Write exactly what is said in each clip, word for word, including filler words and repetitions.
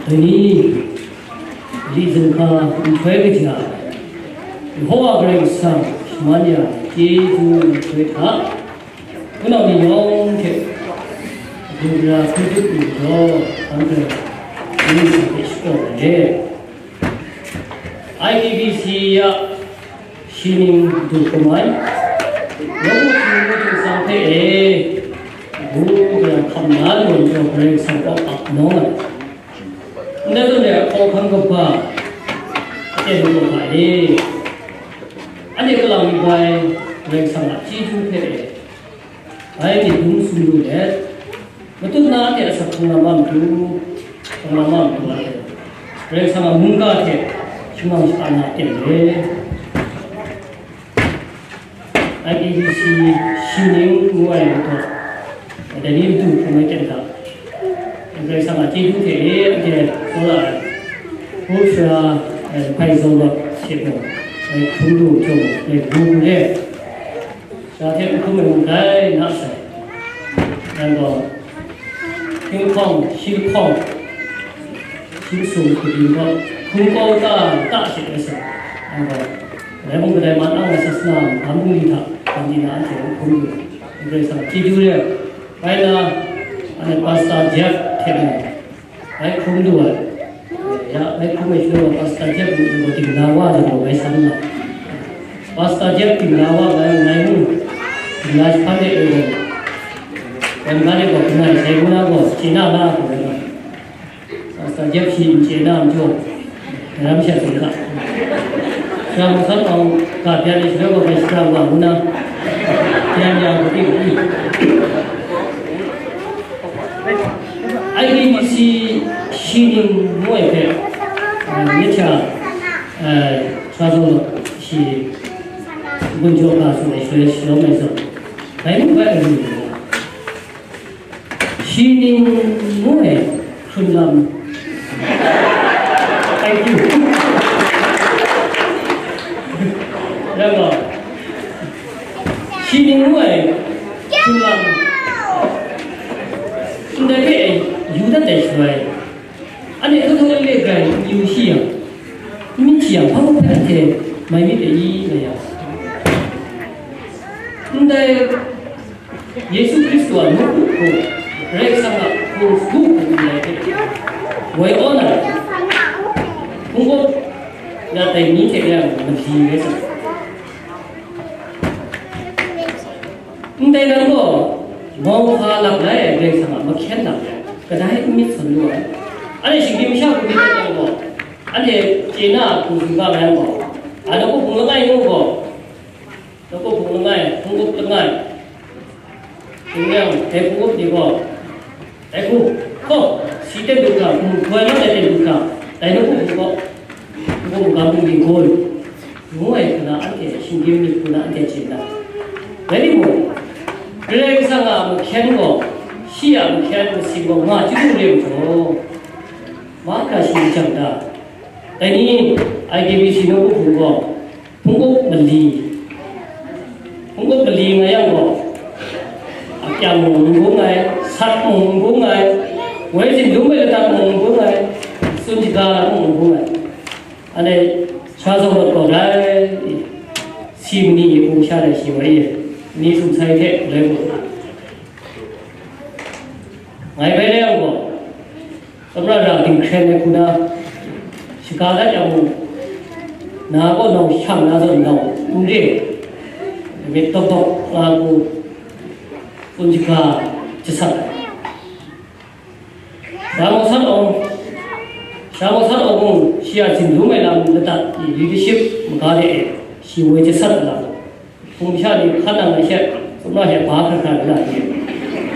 Dai ni, li zunhka nhtoi kaja, Yehova Karai Kasang shaman ya chyeju nhtoi hta, kanau ni yawng hte, gumra hkun tup lu jaw, hkang hkrai, ngu sa hpe shakaw ai. I P B C a shi ning du hkrum ai, nawku htingnu htingsa hpe e, ngu hkam na lu ai majaw, Karai Kasang kaw ap nawng ai. Ndai zawn e, hkawhkam kaba aten majaw hta e, anhte kalang bai Karai Kasang a chyeju hpe e, bai myit dum sumru let, matut na anhte asak hkungga ma matu, hkungga ma matu a hte, Karai Kasang a mungga hte shangang shaka na aten re. I P B C shi ning ngu ai majaw, dai ni matu hkrum ai ten hta, Karai Kasang a chyeju hte e, anhte tsawra ai, hpu sara ai, hpai zawn lawt hte mung, ai hkrum lu hte mung, ai hkrum lu le, sara hte n hkrum ai mung dai na sai. Yang gaw, hkinghkawng, shi lahkawng, shi sum hkubyin gaw, hkungkau ta ta she ai sa. Yang gaw, kadai mung kadai man ang ai sasana, hpang bungli hta, hpang di na anhte n hkrum lu, Karai Kasang chyeju re ai. Bai na, anhte Pastor Jeff hte mung, bai hkrum lu ai. Ya, bai hkrum ai shaloi gaw, Pastor Jeff mung gaw dingla wa ai gaw, bai san nga. Pastor Jeff dingla wa ai, ngai mung dingla jahpan de ai gaw, bai nga de gaw, kangai sai ngu na gaw, chye na la ai gaw, bai nga. Pastor Jeff shi n chye na majaw, ram sha tsun hta. Sara Mawk San Awng ga byan ai shaloi gaw, bai shada wa ngu na, byan ya gaw, I P B C shi ning ngu ai hpe, ah, myit hta, ah, sa zawn shi gun jaw ga tsun ai shaloi shalawm ai zawn, dai mung bai aru lu ai. Shi ning ngu ai hkrun lam. Thank you. Rai gaw, shi ning ngu ai hkrun lam, ndai hpe yu dat ai shaloi, anhte hkru hkru le le grai n yu shi yang, n myit shi yang, hpa mung hpe anhte mai myit dai i, nga yang, ndai Yesu Hkristu a nawku hku, Karai Kasang a hku, hku hku ndai hte, woi aw na, hkungkawp ya tai ni hte ya mali rai sa. Ndai nang gaw, mauhpa lap lai ai Karai Kasang a mahkyen lam, kadai n myit sawn lu ai. Anhte shinggyim masha hku myit ai yang gaw, anhte chye na a hku zingga mai yang gaw, a nawku hpung langai ngu gaw, nawku hpung langai, hpunggup langai, shing yang, dai hpunggup ni gaw, dai hku, hkaw, si ten du hkra, hpung goi mat ai ten du hkra, dai nawku hpung gaw, hpunggup mungga bungli goi, ngu ai hku na anhte shinggyim myit hku na anhte chye na. Rai timung, Karai Kasang a mahkyen gaw, shi a mahkyen masin gaw nga chyu lu re majaw, mahkra shi n jang ta? Dai ni, I K B C nawku hpung gaw, hpunggup mali, hpunggup mali nga yang gaw, akyang mung n bung ai, sat mung n bung ai, woi zindum ai ladat mung n bung ai, tsun shaga mung n bung ai. Anhte sha zawn mat gaw rai, si mani hpung sha ai shi woi e, ni sumsai hte rai mu. Ngai bai rai yang gaw, Tsawmra ra dinghkren ai hku na, shaga dat yang mung, na gaw nau shang na zawn nau n re, myit dawk dawk nga hku, tsun shaga jasat ai. Sara Mawk San Awng, Sara Mawk San Awng mung, shi a zindum ai lam ladat i leadership maga de e, shi woi jasat ai lam. Hpung masha ni hkan nang ai she, tsun na she, ba hkra hkra na ye,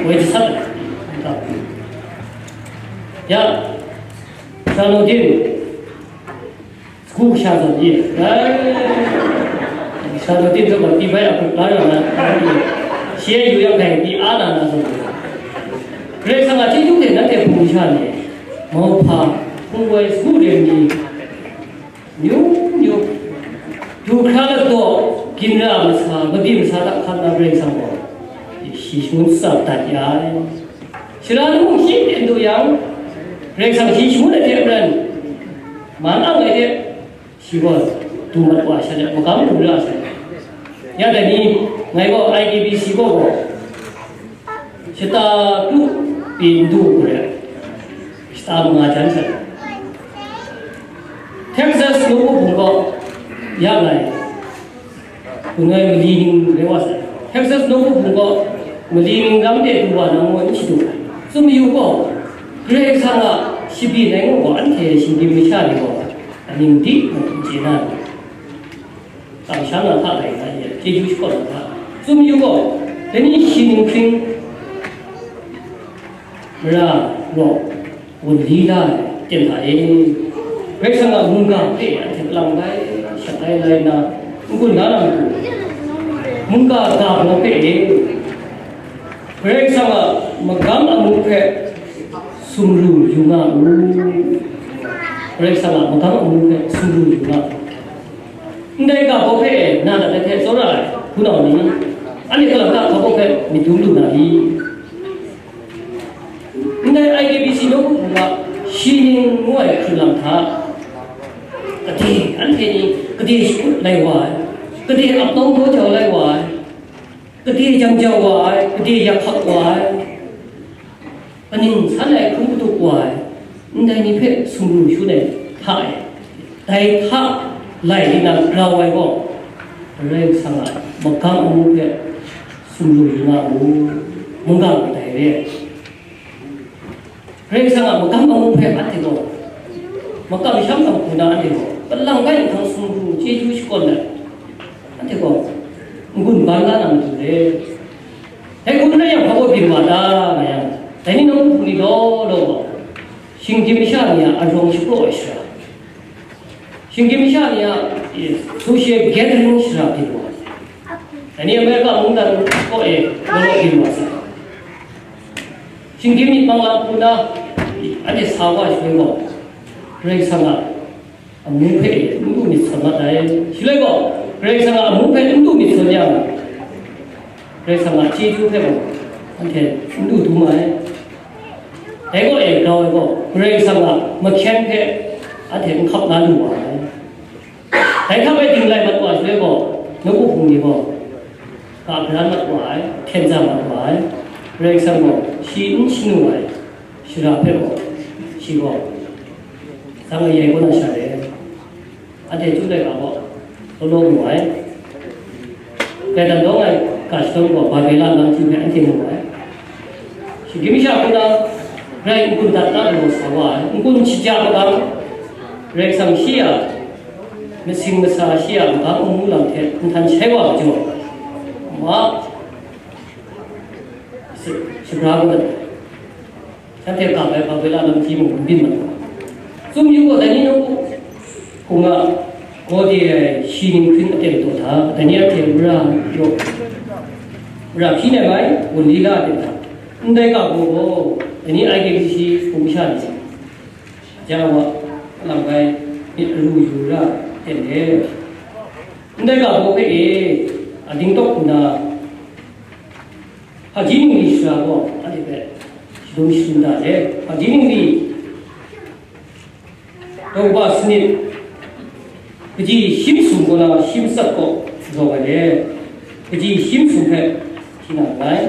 woi jasat ai. Ya, Sara Nordin, sagu sha zawn ye, rai, Sara Nordin zawn gaw, pyi bai a hpuk la rawng na, shi e yu yang dai, pyi a na na zawn. Karai Kasang a chyeju hte nanhte hpung masha ni, mauhpa, hpung woi sagu rem ni, Myu myu, du hkra ladaw, ginra masa, mabyi masa hta hkan na Karai Kasang gaw, shi shangun tsap dat ya ai. Sara ni mung shi hpyen du yang, Karai Kasang shi shangun ai hte maren, man ang ai hte, shi gaw du mat wa sha de, magam lu ra sai. Ya dai ni, ngai gaw I K B C gaw gaw, shata kru pyi n du hku re, shata manga jan sai. Texas nawku hpung gaw ya ngai, Hpung ai mali ning rai wa sai. Texas nawku hpung gaw mali ning ram de du wa na ngu ai n shadu ai. Tsun mayu gaw, Karai Kasang a shabyin ai ngu gaw, anhte shinggyim masha ni gaw aning di mung n chye na ni? Kamsham na hta rai nga ye, chyeju shakawn na hta. Tsun mayu gaw, dai ni shi ning hkring mara gaw, wunli la ai aten hta e, Karai Kasang a mungga hpe anhte kalang bai, shang ai lai nna, n-gun la na matu, mungga ga baw hpe e, Karai Kasang a magam amu hpe sumru yu nga u. Karai Kasang a magam amu hpe sumru yu nga u. Ndai ga baw hpe e, na dat ai hte tsawra ai hpunau ni, anhte kalang ta ga baw hpe myit dum lu na li? Ndai I K B C nawku hpung a shi ning ngu ai hkrun lam hta, gade anhte ni gade shakut lai wa ai, gade ap tawng daw jau lai wa ai, gade jang jau wa ai, gade yak hkak wa ai, kaning san ai hkrum katup wa ai, ndai ni hpe sumru shun ai hta e, dai hta lai di na grau ai gaw, Karai Kasang a magam amu hpe sumru yu nga u, mungga dai re ai. Karai Kasang a magam amu hpe anhte gaw, makam sham hkam hku na anhte gaw, kalang bai nhkang sumru chyeju shakawn ai, anhte gaw, n-gun ban la na matu re. Dai hku n rai yang, hpa baw byin wa ta nga yang, dai ni nawku hpung ni law law gaw, shinggyim masha ni a arawng shapraw ai shara, shinggyim masha ni a, eh, social gathering shara byin wa ai. Dai ni America mungdan kaw e law law byin wa sai. Shinggyim myit mang lam hku na, anhte sa wa ai shaloi gaw, Karai Kasang a amu hpe n du myit sawn mat ai. Shaloi gaw, Karai Kasang a amu hpe n du myit sawn yang, Karai Kasang a chyeju hpe gaw anhte n du dum ai. Dai gaw e grau ai gaw, Karai Kasang a mahkyen hpe anhte n hkap la lu wa ai. Dai hta bai dinglai mat wa ai shaloi gaw, nawku hpung ni gaw, ka garan mat wa ai, hten za mat wa ai. Karai Kasang gaw shi n shanu ai shara hpe gaw, shi gaw, Sang ayai kaw na sha re. Anhte chyum laika gaw, law law mu ai. Gaidan dawng ai ga shadawn gaw, Babela lam hte anhte mu ai. Shinggyim masha hku na rai n-gun dat na law sa wa ai. N-gun shaja magam, Karai Kasang shi a, masing masa shi a magam amu lam hte nhtan shai wa ai majaw, ma, shabra kau dat ai. Shanhte ga ai Babela lam hti mung n byin mat ai. Tsun yu gaw, dai ni nawku hpung a gaw de ai shi ning hkring aten taw hta, dai ni anhte mara yaw, mara hpyi na ai, wunli la aten hta, ndai ga baw gaw, dai ni I K B C hpung masha ni, ja wa, alang bai, myit aru yu ra aten de. Ndai ga baw hpe e, ading tawk hku na, hpaji ningli shara gaw anhte hpe shadum shadum da ai. Hpaji ningli, daw kaba sanit, kaji shi masum gaw na shi matsat kaw rawng ai le, kaji shi masum hpe hti na nngai.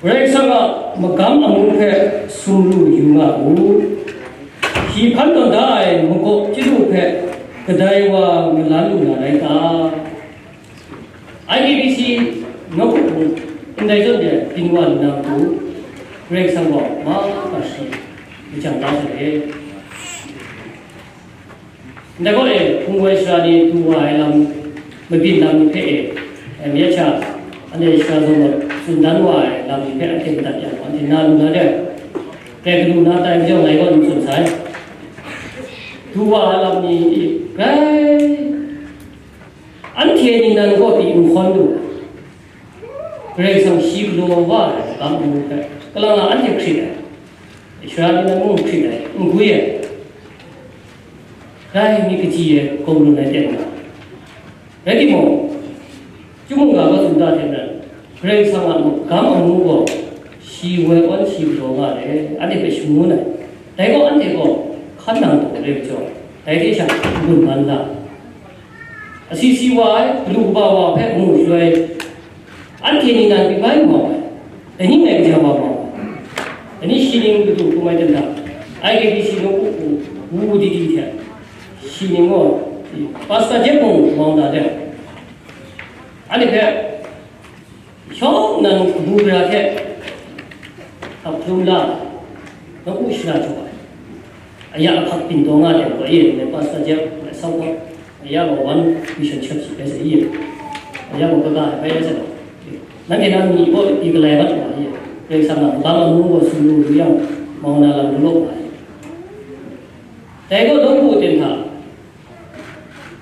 Karai Kasang a magam amu hpe sumru yu nga u. Shi hpan tawn da ai magaw chyalu hpe kadai wa malan lu na rai ta? I K B C nawku hpung ndai zawn de byin wa lu na matu, Karai Kasang gaw ma ga shi lajang da sai. Ndai gaw e, hpung woi sara ni du wa ai lam, mabyin lam ni hpe e, e, myit sha, anhte sara zawn gaw tsun dan wa ai lam ni hpe anhte madat yang, anhte na lu na de, grai galu na tai majaw ngai gaw n tsun sai. Du wa ai lam ni grai Anhte ningnan gaw pyi n hkawn lu ai. Karai Kasang shi galaw wa ai lam ngu hpe, kalang a anhte hkrit ai. Israela ningnan mung hkrit ai, n gwi ai. Rai myit kaji e grau lu ai ten nga. Rai timung, Chyum mungga gaw tsun da hte maren, Karai Kasang a magam amu gaw, Shi woi awn shi galaw nga ai, anhte hpe shangun ai. Dai gaw anhte gaw hkan nang taw re majaw, dai hte sha n-gun man la ai. Asi si wa ai, galu kaba wa hpe mu shaloi, anhte ni nan pyi bai mau ai, dai ni ngai kaja wa mau ai. Dai ni shi ning matu hkrum ai ten hta, I K B C nawku wu di di hte, shi ning gaw, Pastor Jack mung mau na de, anhte hpe, Shawng nnan kabu gara hte hkap htum la, nawku shara jaw ai. Aya ahkak byin taw nga ai gaw, e, Pastor Jack, Saukot, aya gaw One Mission Church hpe sa i, aya gaw kaga ai bai rai sa gaw, nanhte na myi gaw i galai mat nga ai, Karai Kasang a magam amu gaw sumru yu yang, mau na lam lu lawk nga ai. Dai gaw nawku ten hta,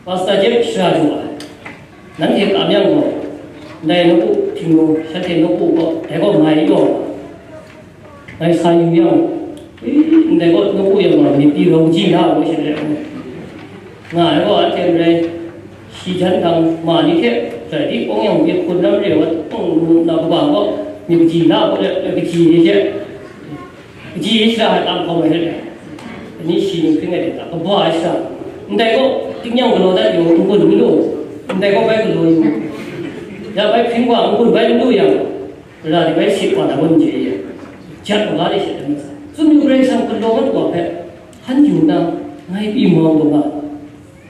Pastor Jack shara jaw ai. Nanhte kam yang gaw, ndai nawku htingnu, shanhte nawku gaw, dai gaw mai yaw, ngai sa yu yang, ui, ndai gaw nawku yang gaw, myit pyi rau kaji na gaw, shanhte nga ai gaw, anhte n rai, shi jan dang ma ni hte, rai di kawng yang, myit hkun lam re wa, kawng na kaba gaw, myit kaji na gaw, kaji ni hte, Kaji shara ai tam hkawm ai rai. Ani shi ning hpring ai de ta, kaba ai shara. Ndai gaw, tingnyang galaw dat yu, n-gun n lu. Ndai gaw bai galaw yu. Ya bai hpring wa, n-gun bai n lu yang, ra de bai sit wa na gun je ye. Jat wa de she dan sa. Tsun yu Karai Kasang galaw mat wa hpe, hkan yu na, ngai pyi mau lu nga.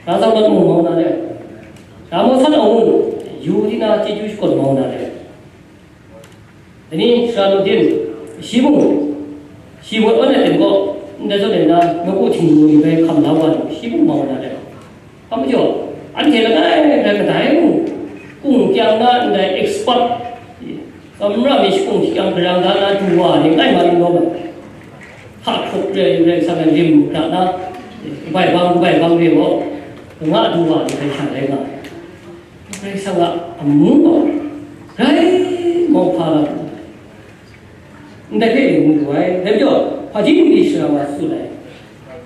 Ra tsang mat mu mau na le. Ra mau san au mu, yu di na, chyeju shakawn mau na le. Dai ni Shara Nutdin, shi mung, shi woi awn ai ten gaw, ndai zawn e na, nawku htingnu ni bai hkam la wa lu, shi mung mau na le. Hpa majaw, anhte langai rai kadai mung, kung kyang na ndai expert, tsawmra mi shakung shakyang karang da na du wa ni ngai ma ning lawm ai. Hpa hkrup re, re sa ai rim ra na, kabai bang, kabai bang re gaw, nga du wa ni bai sha rai nga ai. Karai Kasang a amu gaw grai mauhpa lam ndai hpe ring ngu lu ai. Dai majaw, hpaji ni shara wa tsun ai,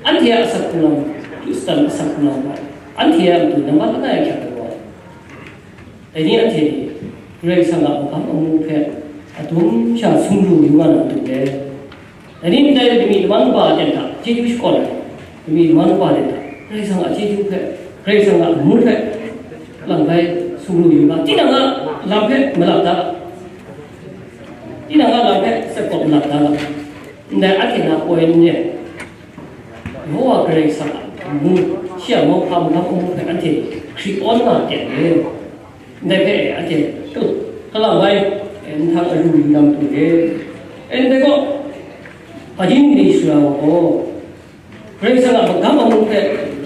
anhte a asak hkrung lam, Hkristan asak hkrung lam gaw, anhte a matu nambat langai ahkyak ai gaw, dai ni anhte ni Karai Kasang a magam amu hpe adum sha sumru yu nga na matu le. Dai ni ndai lami laman kaba aten hta chyeju shakawn ai, lami laman kaba aten hta Karai Kasang a chyeju hpe, Karai Kasang a amu hpe, lang bai sumru yu ga, tinang a lam hpe malap da, tinang a lam hpe tsep kawp malap da ga, ndai anhte na poi n re, Yehowa Karai Kasang a amu, shi a mauhpa magam amu hpe anhte hkrit awn nga ten re. Ndai hpe anhte tut, hkalang bai, e, nhtang aru yu na matu re. E, ndai gaw, hpaji ni shara wa gaw, Karai Kasang a magam amu hpe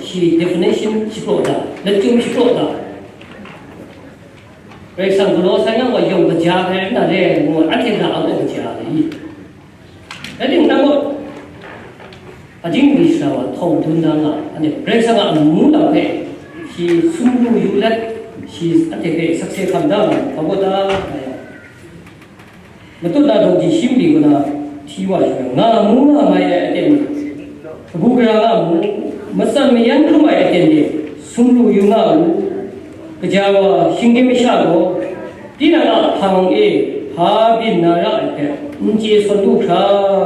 shi definition shapraw da, lachyum shapraw da. Karai Kasang galaw sai nga wa yawng kaja hpe n na re, ngu anhte hta a gaw kaja ai. Rai timung, nang gaw, hpaji ni shara wa htawng dun da nga, anhte Karai Kasang a amu lam hpe shi sumru yu let, shi anhte hpe sakse hkam da nga, hpa gaw ta, nga yang, matut na daw ji shi mali kaw na hti wa shing, nga mu nga mai ai aten ni, kabu gara nga mu, matsan mayan hkrum ai aten ni, sumru yu nga u. Kaja wa shinggyim masha gaw, tinang a hpang e hpa byin na ra ai hpe n chye sawn lu hkra,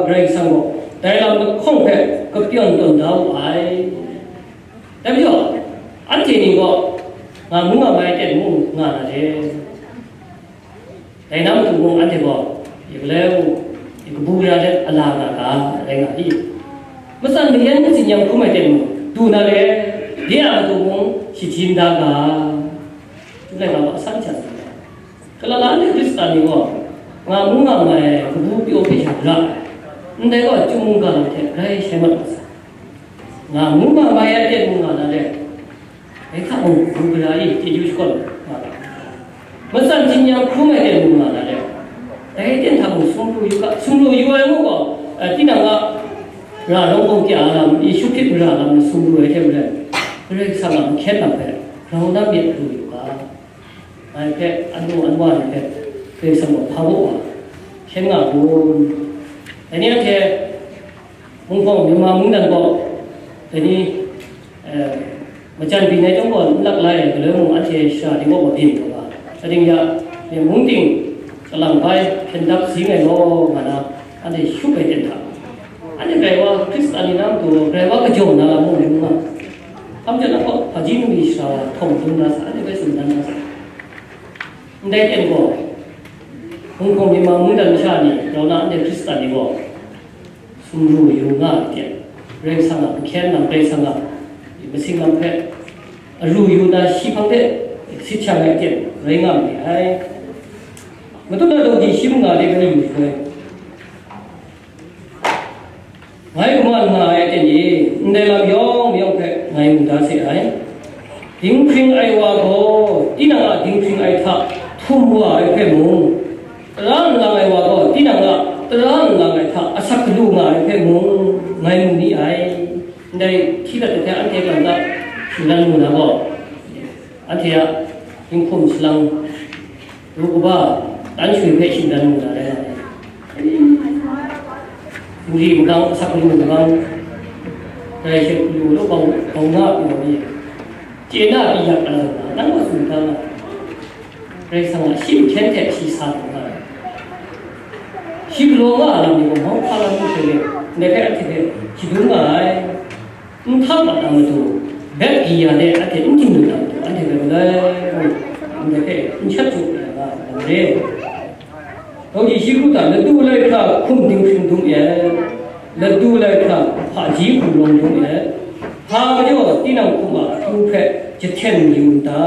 Karai Kasang gaw dai lam lahkawng hpe kapyawn tawn da wu ai. Dai majaw, anhte ni gaw nga mu nga mai ten mung nga na re. Dai na matu mung anhte gaw, ya galai mung, ya kabu gara let a la nga ga, rai nga i. Matsan mayan tsinyam hkrum ai ten mung, du na re, de a matu mung, shajin da ga. Chyum laika hpa san sha sa ai. Kalala ni Hkristan ni gaw, nga mu nga mai ai kabu pyaw hpe sha gara ai. Ndai gaw, chyum mungga lam hte grai shai mat wa sai. Nga mu nga mai ai ten mung nga na le, dai hta mung kabu gara e chyeju shakawn nga ga. Matsan tsinyam hkrum ai ten mung nga na le, dai ten hta mung sumru yu ga, sumru yu ai mung gaw, eh, tinang a ra rawng kawng kya lam, Yesu Hkristu ra lam sumru ai hte maren, Karai Kasang a mahkyen lam hpe grau na myit lu yu ga. Ngai hpe, anu anwa ni hpe, Karai Kasang gaw hpa baw wa hkyen nga kun? Dai ni anhte, Hong Kong, Myanmar mungdan gaw, dai ni, eh, majan byin ai chyawm gaw, n lak lai ai, galoi mung anhte shara ni gaw byin taw ga. Ating ya, mung ting, Kalang bai hpyen dap zing ai law nga na, anhte shup ai ten hta, anhte grai wa Hkristan ni na matu grai wa kajawng na lam mung yu nga, hkam jan ahkau hpaji ningli shara wa htawng dun na sa, anhte bai tsun dan na sa. Ndai ten gaw, Hkungkawng myi ma mungdan masha ni rau na anhte Hkristan ni gaw, sumru yu nga ai hte, Karai Kasang a nhkyen lam, Karai Kasang a masing lam hpe aru yu na, shi hpang hte sit shang ai hte rai nga ma ai. Matut na dawng di shi mung nga de rai yu shaloi, ngai kaman nga ai hte ni, ndai lam yawng mayawng hpe ngai mu da se ai. Dinghpring ai wa gaw tinang a dinghpring ai hta htum wa ai hpe mung, tara n lang ai wa gaw tinang a tara n lang ai hta asak galu nga ai hpe mung ngai mu ni ai. Ndai hti dat ai hte anhte kang ga shingran mu na gaw, anhte a dinghkum shalang, ru kaba, tan shui hpe shingran mu na rai nga ai. Nri magam, asak galu magam, rai shet galu law bang, bang nga pyi wa ni, chye na pyi yak na zawn na, nang gaw tsun da nga. Karai Kasang a shi nhkyen hte shi sa taw nga ai. Shi galaw nga a lam ni gaw, mauhpa lam n hte le, ndai hpe anhte hpe shadum nga ai. N hkam a na matu, bek di ya de anhte n dim lu na matu, anhte hpe galoi mung, ndai hpe n shat jaw na nga ai lam re. Dawng di shi hku hta, ladu lai hkra hkum dinghpring dum e, ladu lai hkra hpaji hkum lawng dum e, hpa majaw tinang hkum a akyu hpe jahten yu n ta?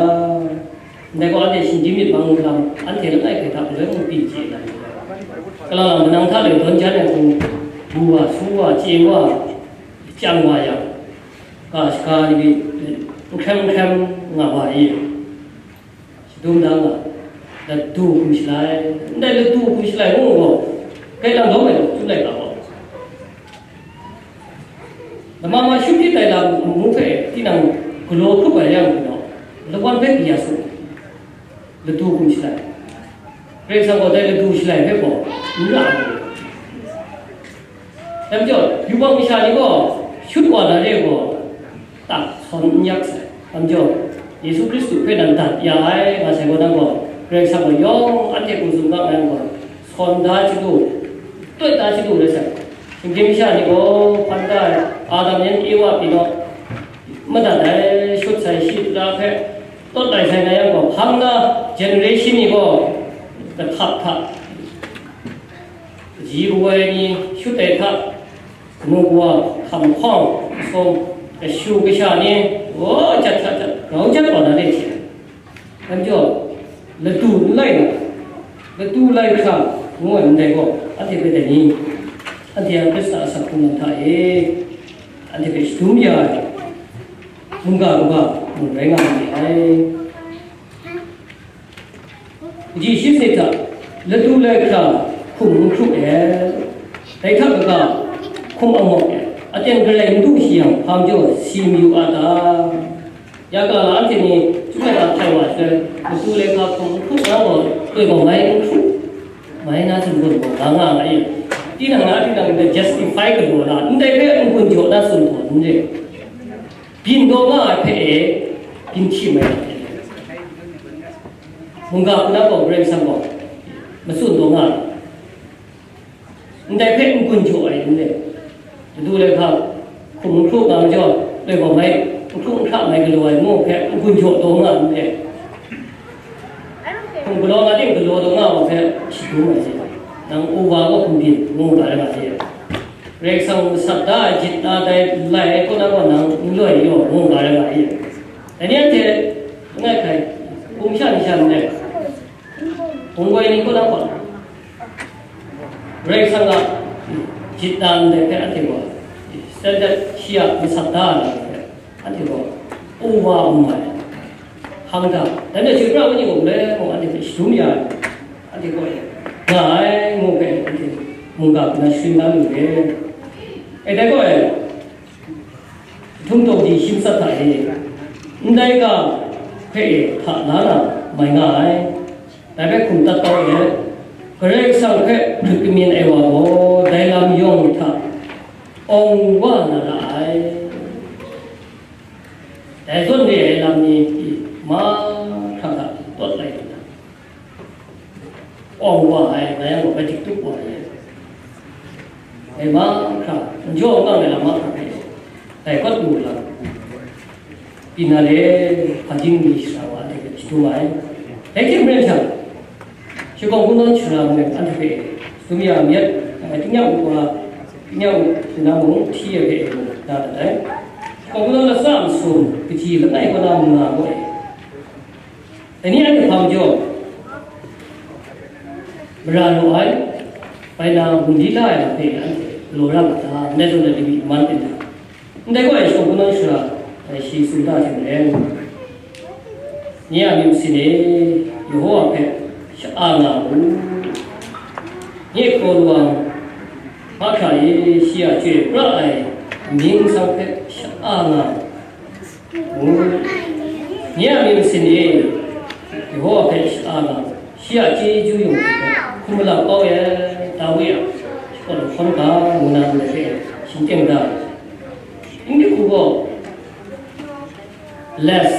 Ndai gaw, anhte shinggyim myit bang lam, anhte langai hpe hta galoi mung pyi chye na yu ai. Kalang lam manang hta le dawn jan ai hku, du wa, su wa, chye wa, chyang wa yang, ga shaga ni n hkrem n hkrem nga wa i? Shadum da nga, ladu hkum shalai, ndai ladu hkum shalai ngu gaw, kai lam lawm ai, tsun ai ga gaw. Lama ma shut tit ai lam mung hpe tinang galaw hkrup ai yang gaw, lawan hpe pyi ya su, ladu hkum shalai. Karai Kasang gaw dai ladu shalai hpe gaw n ra ai. Dai majaw, yubak masha ni gaw shut wa na re gaw, tak sawn n yak sai. Dai majaw, Yesu Hkristu hpe nan dat ya ai, nga sai gaw, nang gaw Karai Kasang gaw yawng anhte hkum tsun ga ngai gaw, sawn da chyalu, tawt da chyalu rai sai. Shinggyim masha ni gaw hpan da ai, Adam yan Ewa pyi naw, madat ai, shut sai shi tara hpe tawt lai sai na yang gaw, hpang na generation ni gaw, kahkap hta, kaji kawoi ni shut ai hta, kanu kawa, hkam hkawng, sawm, kashu kasha ni, gaw jat hta jat, grau jat wa na re hte, Anhte gaw, ladu n lai na, ladu lai hkra ngu ai ndai gaw, anhte hpe dai ni? Anhte a Hkristan a asak hpung lam hta e, anhte hpe shadum ya ai, mungga kaba mung rai nga ma ai. Kaji shi hte hta, ladu lai hkra hkum n hkru e, dai hta kaga, hkum angawk e, aten galai n du shi yang, hpa majaw si mayu a ta? Ya ga la anhte ni chyum ai ga hpai wa shaloi, matu laika hkum n hkru na gaw, loi gaw mai n hkru, mai na tsun gaw nga nga ai. Tinang na tinang hpe justify galaw na, ndai hpe n-gun jaw na tsun gaw n re. Byin taw nga ai hpe e, byin hti mai na hte, mungga hku na gaw Karai Kasang gaw matsun taw nga ai. Ndai hpe n-gun jaw ai n re. Matu laika hkum n hkru nga majaw, loi gaw mai, n hkru n hkra mai galaw ai ngu hpe n-gun jaw taw nga n re. Hkum galaw nga ting galaw taw nga wa hpe shadum ai se. Nang uwa gaw hkum byin ngu ga rai nga se. Karai Kasang masat da ai jit na dai lai ai kaw na gaw nang n loi yaw ngu ga rai nga i. Dai ni anhte, langai hkai, hkum sha ni sha n re. Hpung woi ni kaw na gaw, Karai Kasang a jit na ndai hpe anhte gaw, standard shi a masat da ai hpe anhte gaw, uwa n mai. Hkang hta, dai hte chyoi pra ai ni gaw, galoi mung anhte hpe shadum ya ai, anhte gaw, nga ai, ngu hpe anhte mungga hku na sharin na lu re. E, dai gaw e, Htum taw di shi matsat hta e, ndai ga hpe e hta la na mai nga ai. Dai hpe hkum tat kau e, Karai Kasang hpe hkrit kamyin ai wa gaw, dai lam yawng hta awng wa na ra ai. Dai zawn re ai lam ni mahkra hta tawt lai lu na, awng wa ai, nga yang gaw, bai dik tup wa ai. Dai mahkra, n jaw n kang ai lam mahkra hpe, dai kawt lu lam, pyi na le, hpaji mi shara wa anhte hpe shadum ai. Dai hte maren sha, shakawn hku nawn shara mung anhte hpe shadum ya myit, tingnyang u wa, tingnyang u hku na mung hti ai hpe mung na dat ai. Shakawn hku nawn latsa masum, kaji langai kaw na mung nga gaw e. Dai ni anhte hpa majaw, mara lu ai, bai na bungli la ai lam hpe anhte galaw ra ma ta, ndai zawn na Lewi man ten hta, ndai gaw e shakawn hku nawn shara, eh, shi tsun da hte maren, nye a myit masin e, Yehowa hpe sha-a nga u. Nye hkraw lawang mahkra e, shi a chyoi pra ai amying nsang hpe sha-a nga u. Nye a myit masin e, Yehowa hpe sha-a nga, shi a chyeju yawng hte hkrum malap kau e, Dawi a shakawn lahkawng ga ngu na ndai hpe shingteng da ai. N-dik hku gaw, "Bless,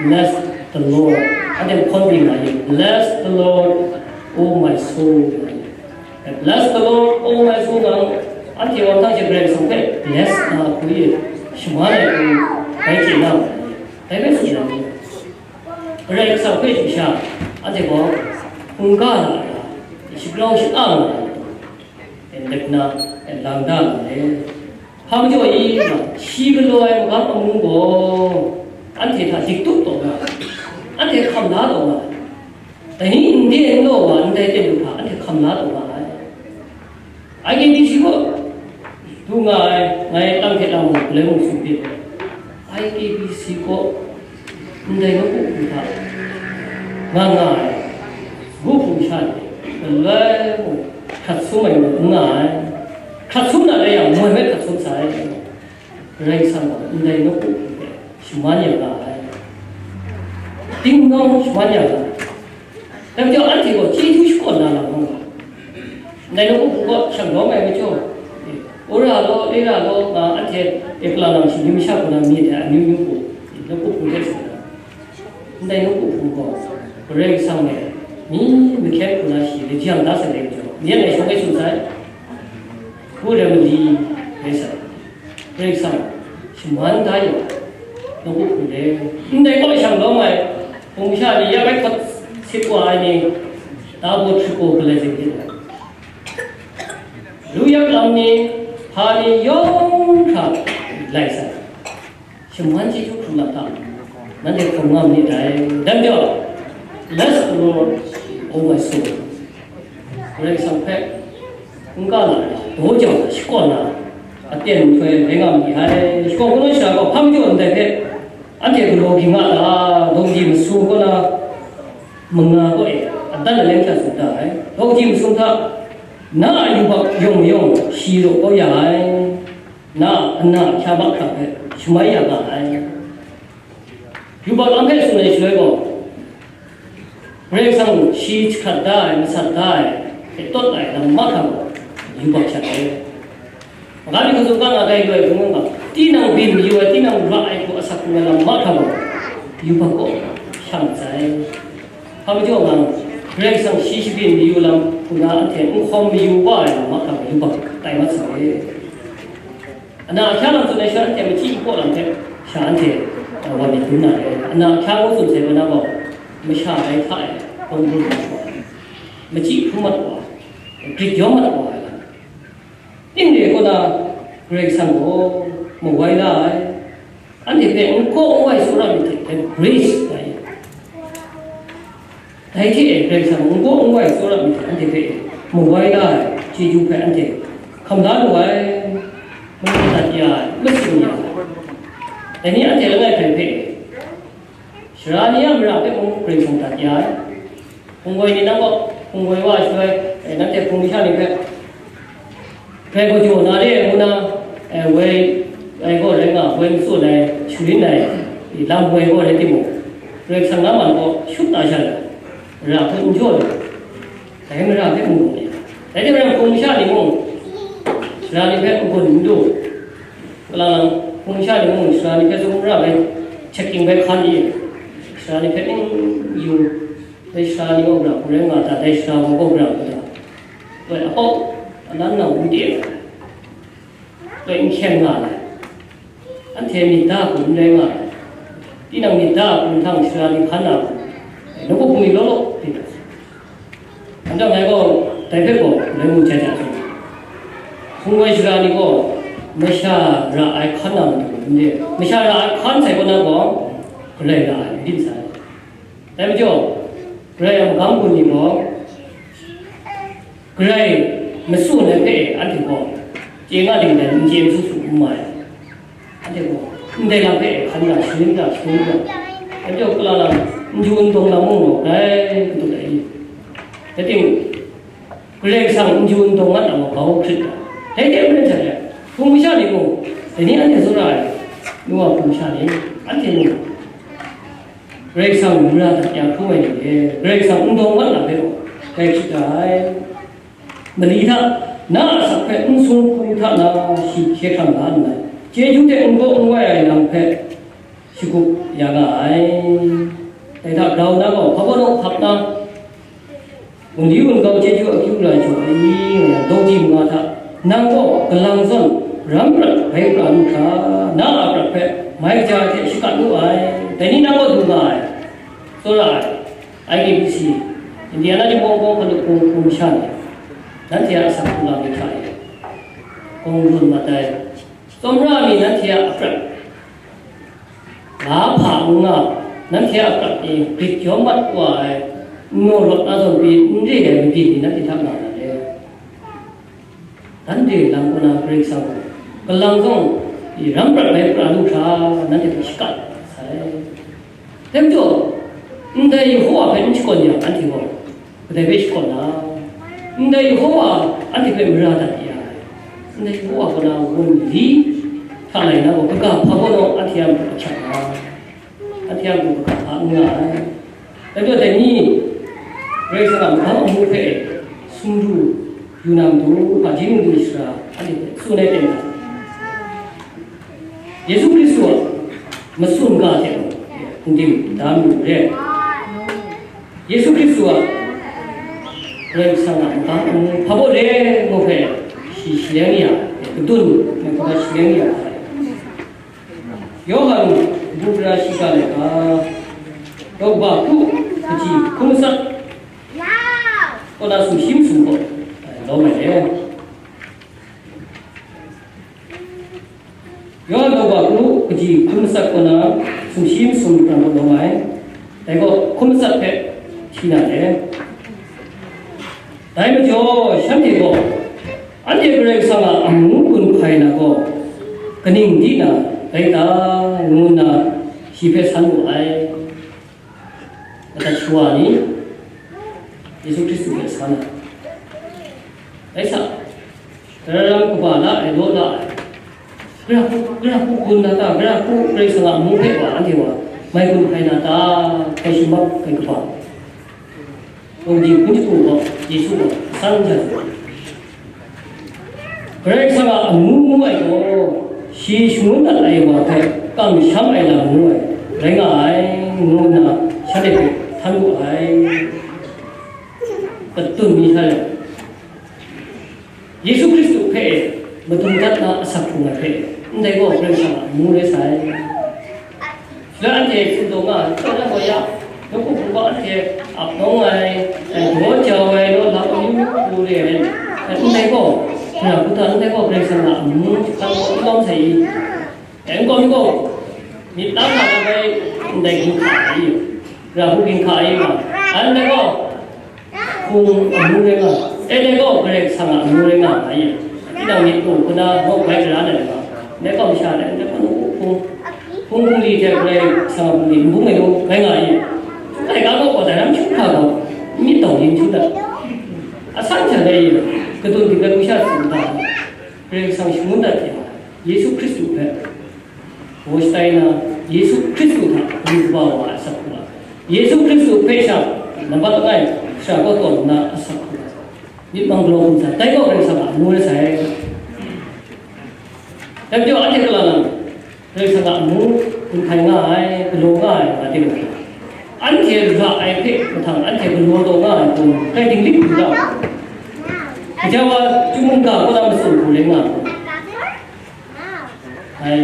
bless the Lord." Anhte hkawn byin nga ai, "Bless the Lord, oh my soul," nga ai. "Bless the Lord, oh my soul," nga, anhte wa nhtang she Karai Kasang hpe bless nga hku e, shaman ai hku bai chye na ma ai. Dai hpe tsun ai, Karai Kasang hpe shayi sha, anhte gaw hkungga na ra, shagrau sha-a nga ai, ndai na, lang da nga ai. Hpa majaw i, shi galaw ai magam amu gaw, anhte hta dik tup taw nga ai, anhte hkam la taw nga ai. Dai ni n de n law wa ndai ten lu hta anhte hkam la taw nga ai. I K B C kaw du nga ai, ngai lang hte lang mung, galoi mung tsun byin ai. I K B C kaw ndai nawku hku hta nga nga ai, gu hpung sha ni, galoi mung hkrat sum ai mung n nga ai. Hkrat sum na rai yang, moi hpe hkrat sum sai. Karai Kasang gaw ndai nawku hku hpe shaman ya nga ai. Dingdawng shaman ya nga ai. Dai majaw anhte gaw chyeju shakawn na lam nga ai. Ndai nawku hku gaw shang lawm ai majaw, e, wora law, lera law nga anhte, e, kala lam shinggyim masha hku na myit ai amyu myu hku, e, nawku hku hte tsun ai. Ndai nawku hku gaw Karai Kasang e myi mahkyen hku na shi lajang da sai ai majaw, myit ai shawng e tsun sai, hku rai mali rai sai. Karai Kasang shaman da yang, nawku hku le, ndai kaw shang lawm ai, hpung sha ni ya bai hkawt sit wa ai ni, ta baw hkrit gaw galai zing hte, lu yak lam ni, hpa ni yawng hkra lai sai. Shaman chyeju hkrum lam hta, nanhte hkrum nga myit dai. Dai majaw, "Bless the Lord, oh my soul." Karai Kasang hpe n-ga na, daw jau na, shakawn na, aten nhtoi rai nga ma ai. Shakawn hku nawn shara gaw hpa majaw ndai hpe anhte galaw ging nga ta, daw kaji masum kaw na manga kaw e, adan aleng hta tsun da ai. Daw kaji masum hta, na a yubak yawng mayawng shi raw kau ya ai, na a ana ahkya mahkra hpe shamai ya nga ai. Yubak lam hpe tsun ai shaloi gaw, Karai Kasang shi jahkrat da ai, masat da ai, hpe tawt ai lam mahkra gaw, yubak shat ai. Magam ni hkazun ga nga dai loi hpung nga, tinang byin mayu ai, tinang ra ai hku asak hkrung ai lam mahkra gaw, yubak gaw sha mat sai. Hpa majaw nga, Karai Kasang shi shabyin mayu lam hku na anhte n hkawm mayu wa ai lam mahkra gaw, yubak tai mat sai. Ana ahkya lam tsun ai sha anhte machyi n kaw lam hte sha anhte, uh, wa myit dum na re. Ana ahkya ngu tsun sai gaw na gaw, masha rai hta e, hpawng bru na gaw, machyi hkrum mat wa, grit yawm mat wa ai lam. Ning re kaw na, Karai Kasang gaw mawai la ai. Anhte hpe n kaw n wai tsawra myit hte, by grace, nga ai. Dai hte e, Karai Kasang n kaw n wai tsawra myit hte anhte hpe mawai la ai chyeju hpe anhte hkam da lu ai, madat ya ai, masin ya ai. Dai ni anhte langai hkrai hpe, sara ni a mara hpe mung Karai Kasang dat ya ai. Hpung goi ni nang kaw, hpung goi wa ai shaloi, e, nanhte hpung masha ni hpe, Hpe galaw na re ngu na, e, woi, woi gaw rai nga, woi matsun ai, sharin ai, lam woi gaw rai timung, Karai Kasang na man gaw shut na sha ai, ra hpe n jaw ai, dai mara hpe n gun ai. Dai hte maren hpung masha ni mung, sara ni hpe n-gun n du, kalang lang hpung masha ni mung, sara ni hpe tsun mara bai, chyeking bai hkan i, sara ni hpe n yu, Dai sara ni gaw gara hku rai nga ta, dai sara gaw gara hku ta. Dai apau anan nau n de ai, dai n hkyen nga ai. Anhte myit da hku n rai nga ai. Tinang myit da hku nhtang sara ni hkan na hku, nawku hpung ni law law, tinang. Anhte ngai gaw dai hpe gaw, ngai mu hkyen hkyen tsun. Hpung ai sara ni gaw, masha ra ai hkan na matu n de, masha ra ai hkan sai kaw na gaw, galai ra ai, n dim sai. Dai majaw, Karai a magam gun ni gaw, Karai matsun ai hpe anhte gaw, chye nga ding dan n chye n su su n mai. Anhte gaw, ndai lam hpe hkan ga, sharin ga, sharin ga. Anhte gaw, kala lam, n ju n dawng lam mung gaw, grai katut ai. Rai timung, Karai Kasang n ju n dawng mat ai gaw, grau hkrit ga. Dai hte maren sha, hpung masha ni mung, dai ni anhte tsawra ai, nu wa hpung masha ni, anhte mung, Karai Kasang mara dat ya hkrum ai ni e, Karai Kasang n dawng mat na hpe gaw, dai hkrit da ai. Mali hta, na a asak hpe n sung hku hta na shi hkye hkrang la nngai. Chyeju hte n gaw n wai ai nang hpe shagup ya nga ai. Dai hta grau na gaw, hpa gaw naw hkap na, Wunli wungau chyeju akyu rai jaw ai, dawng di manga hta, nang gaw galang zawn ram prat bai pra lu hkra, na a prat hpe mai kaja hte shakat lu ai, dai ni nang gaw du nga ai, tsawra ai, I K B C, Indiana Dimawng Bawng Hkalup Hpung hpung masha ni, nanhte a asak hpung lam ni hta e, kawng run mat ai, tsawmra mi nanhte a aprat, la hpa n nga, nanhte a prat ni grit yawm mat wa ai, n naw rawt na zawn pyi n re ai mabyin ni nanhte hta nga na le? Nanhte lam kaw na Karai Kasang gaw, galang zawn i ram prat bai pra lu hkra, nanhte hpe shakat sai. Dai majaw, ndai Yehowa hpe n shakawn yang, anhte gaw, kadai hpe shakawn na? Ndai Yehowa anhte hpe mara dat ya ai. Ndai Yehowa kaw na wunli hta lai na gaw, kaga hpa gaw naw anhte a matu ahkyak na, anhte a matu kaga hpa n nga ai. Dai majaw, dai ni Karai Kasang a magam amu hpe sumru yu na matu, hpaji mungli sara anhte hpe tsun ai ten na, Yesu Hkristu a matsun ga hte mung, n dim da mu re. Yesu Hkristu a Karai Kasang a magam amu hpa baw re ngu hpe, shi shaleng ya, kadun, ngu hpe shaleng ya. Yawhan bungpra shiga laika, daw kaba hku kaji hkun matsat kaw na sumshi masum gaw, lawm ai le. Yawhan daw kaba hku kaji hkun matsat kaw na sumshi masum pran gaw lawm ai, dai gaw hkun matsat hpe hti na le. Dai majaw, shanhte gaw, anhte Karai Kasang a amu gun hpai na gaw, kaning di na rai ta, ngu nna shi hpe san wu ai. Madat shawa ni, Yesu Hkristu hpe san ai. Dai sa, Gara ram kaba la ai, law la ai. Gara hku, gara hku gun na ta, gara hku Karai Kasang a amu hpe wa anhte wa mai gun hkai na ta, hkai shamap, hkai kaba. Kaw di hpun jahku gaw, Yesu gaw asan hta tsun. Karai Kasang a amu ngu ai gaw, shi shangun dat ai wa hpe kamsham ai lam ngu ai, rai nga ai, ngu nna shanhte hpe htan wu ai. Patun mi sha yang, Yesu Hkristu hpe madung dat na asak hkrung ai hpe, ndai gaw Karai Kasang a amu rai sai. Shaloi anhte tsun taw nga ai, tawt na gaw ya, nawku hpung gaw anhte ap nawng ai, daw jau ai, law lap amyu myu hku re ai, ndai gaw, Karai Kasang a amu hkan gaw n lawm sai i? N gaw mi gaw, myit na hta na bai ndai ginhka ai, Karai Kasang ginhka ai nga, ndai gaw, hpung amu rai nga, e dai gaw Karai Kasang a amu rai nga ai. Tinang myit hpung hku na gaw bai gara na rai nga, ndai gaw masha dai, ndai gaw hpung, hpung hpung li hte Karai Kasang a hpung li n bung ai nu rai nga ai. Dai ga gaw gaw dai ram chyum hkra gaw, myit tau yin chyum dat. Asan hte dai, kadun dik ai hku sha tsun da, Karai Kasang shangun dat hte, Yesu Hkristu hpe, Gaw shatai na, Yesu Hkristu hta kabu kaba wa ai asak hku la, Yesu Hkristu hpe sha nampat langai, sara kaw tawn nna asak hku la, myit mang galaw hkum sa, dai gaw Karai Kasang a amu rai sai. Dai majaw, anhte kala lang, Karai Kasang a amu gun hkai nga ai, galaw nga ai, nga de mung, Anhte ra ai hpe mahtang anhte galaw taw nga ai hku, dai dinglik hku ra, gaja wa chyum mungga kaw na matsun hku rai nga ai hku, dai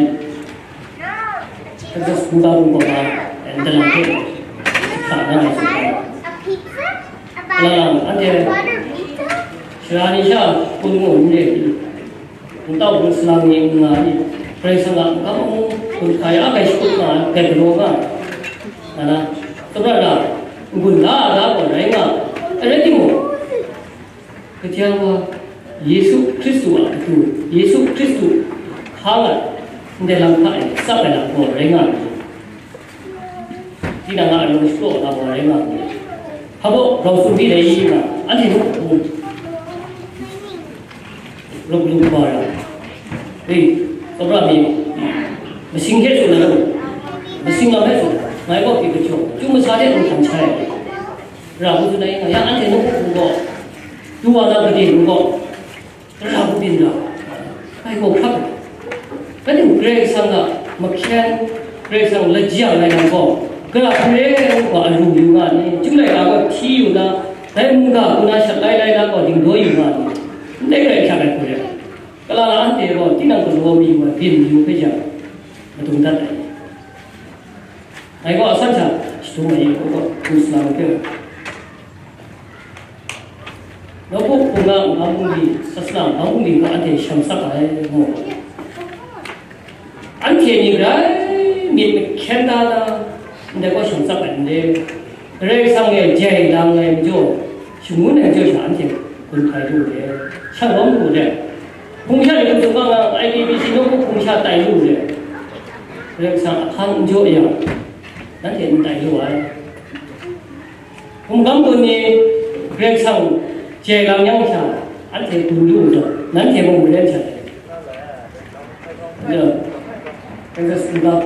Texas Buddha Bungkawm na, eh, ndalang hte hkra nga ai hku, nga lang anhte sara ni sha kun ngu n re, N tau hpung salang ni n nga i, Karai Kasang a makam amu hkun hkai a kai shakut nga ai, kai galaw nga ai, nga na, tsawra ra, n-gun la a ga gaw rai nga ai. Rai timung, kaja wa Yesu Hkristu a matu, Yesu Hkristu hkang ai, ndai lam hta e tsap ai lam gaw rai nga ai. Tinang a arung shachyaw na wa rai nga ai. Hpa baw, grau sumri dai i nga, anhte mung hpung Luk luk wa ra. Hei, tsawra mi, masing hte tsun na lu, masing lam hte tsun, ngai gaw pyi kajawng, chyum masha hte mung htan shai ai. Ra hku tsun ai, ya anhte nawku hpung gaw, du wa na gade hpung gaw, ra hku byin ra, ngai gaw hkrak ai. Rai timung, Karai Kasang a mahkyen, Karai Kasang lajang ai lam gaw, gara hpe rai ngu gaw aru yu nga ni? Chyum laika gaw hti yu na, dai mungga hku na shat lai lai na gaw dingdaw yu nga ni? Ndai garai hkyak ai hku rai. Kala la anhte gaw tinang galaw mayu ai byin mayu hpe jang, madung dat ai. Ngai gaw asan sha shadum ai, gaw gaw, hpung salang hpe. Nawku hpung a makam bungli, sasana makam bungli gaw anhte shang sak ai, mu. Anhte ni grai myit mahkyen da na, ndai gaw shang sak ai n re. Karai Kasang e jai lang ai majaw, shangun ai majaw sha anhte gun hpai lu re, shang lawm lu re. Hpung sha ni hkum tsun ga nga, I K B C nawku hpung sha tai lu re. Karai Kasang ahkang n jaw yang, nanhte n tai lu ai. Hpung gam gun ni Karai Kasang jai lang yang sha, anhte gun lu u taw, nanhte mung maren sha. Ya, Karai Kasang hpung gam,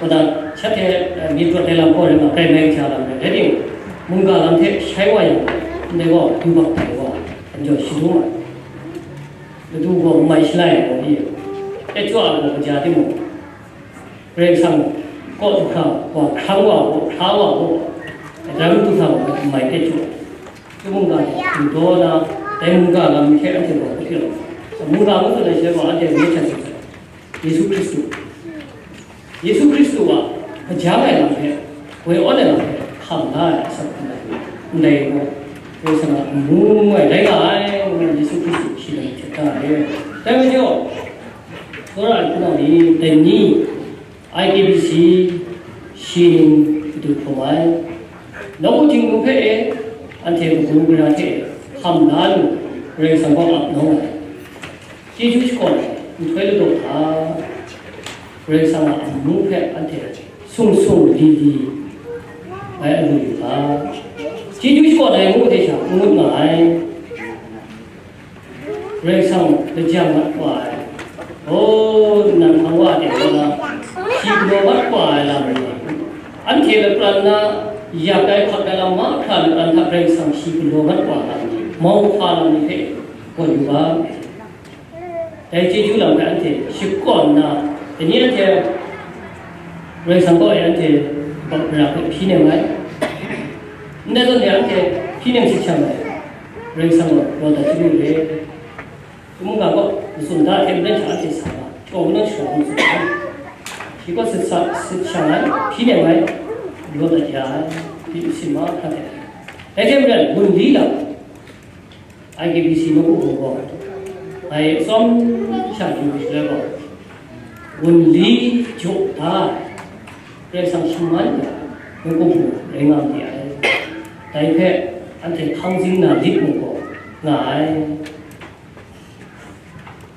wa da, shat hte, eh, myit rawt ai lam gaw rai nga, grai mai sha lam rai. Rai timung, mungga lam hte shai wa yang, ndai gaw, yubak tai wa, anjaw shadum ai. Ladu gaw n mai shalai ai gaw, i, tecwa ai gaw kaja timung, Karai Kasang kaw du hkra, wa hkrang wa gaw, hkra wa gaw, daram du hkra wa gaw, n mai hpe jaw ai. Chyum mungga hte hpung daw na, dai mungga lam hte anhte gaw hkrit rawng, mungga ngu tsun ai shaloi gaw, anhte ngu hkyen tsun sai, Yesu Hkristu, Yesu Hkristu a majang ai lam hte, woi awn ai lam hte hkam la ai asak ndai, ndai gaw, Karai Kasang a amu ai rai nga ai, ngu na Yesu Hkristu shi lam htet da ai. Dai majaw, tsawra ai hpunau ni, dai ni, I K B C, shi ning madu hkrum ai, nawku htingnu hpe e, anhte kabu gara hte e hkam la lu, Karai Kasang gaw ap nawng ai. Chyeju shakawn ai nhtoi ladaw hta, Karai Kasang a amu hpe anhte sung sung li li bai alu yu ga. Chyeju shakawn ai ngu hte sha n ngut nga ai. Karai Kasang lajang mat wa ai, oh, nan hpang wa de wa na, shi galaw mat wa ai lam rai nga. Anhte lapran na yak ai hkak ai lam mahkra lapran hta Karai Kasang shi galaw mat wa ai lam ni, mauhpa lam ni hpe gawn yu ga. Dai chyeju lam hpe anhte shakawn nna, dai ni anhte Karai Kasang kaw e anhte bak gara hpe hpyi nem ai. Ndai zawn e anhte hpyi nem sit shang ai. Karai Kasang gaw raw dat chyalu re. Chyum mungga kaw matsun da hte maren hta anhte sa nga, chyawm nang shara hkrum tsun ai. Shi kaw sit sa, sit shang ai, hpyi nem ai, raw dat ya ai, hpyi sin mahkra hte. Dai hte maren, wunli lam, I K B C nawku hpung gaw, ngai atsawm sha yu ai shaloi gaw, wunli jaw da ai, Karai Kasang shaman ai nawku hpung rai nga ma ai. Dai hpe anhte hkang zing na lit mung gaw nga ai.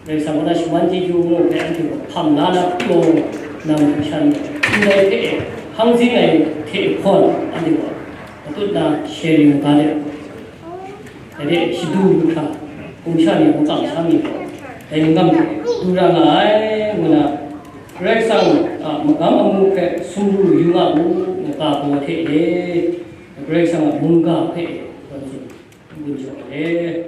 Karai Kasang kaw na shaman chyeju ngu hpe anhte gaw hkam la na pyaw na matu shan, ndai hpe e hkang zing ai hte hkawn anhte gaw matut na sharing ga de. Dai de shadu lu hkra, hpung sha ni hpung kam sha ni gaw, dai n-, gam du ra nga ai, ngu na, Karai Kasang a magam amu hpe sumru yu nga u, ngu ga baw hte e, Karai Kasang a mungga hpe e, n-gun jaw ai.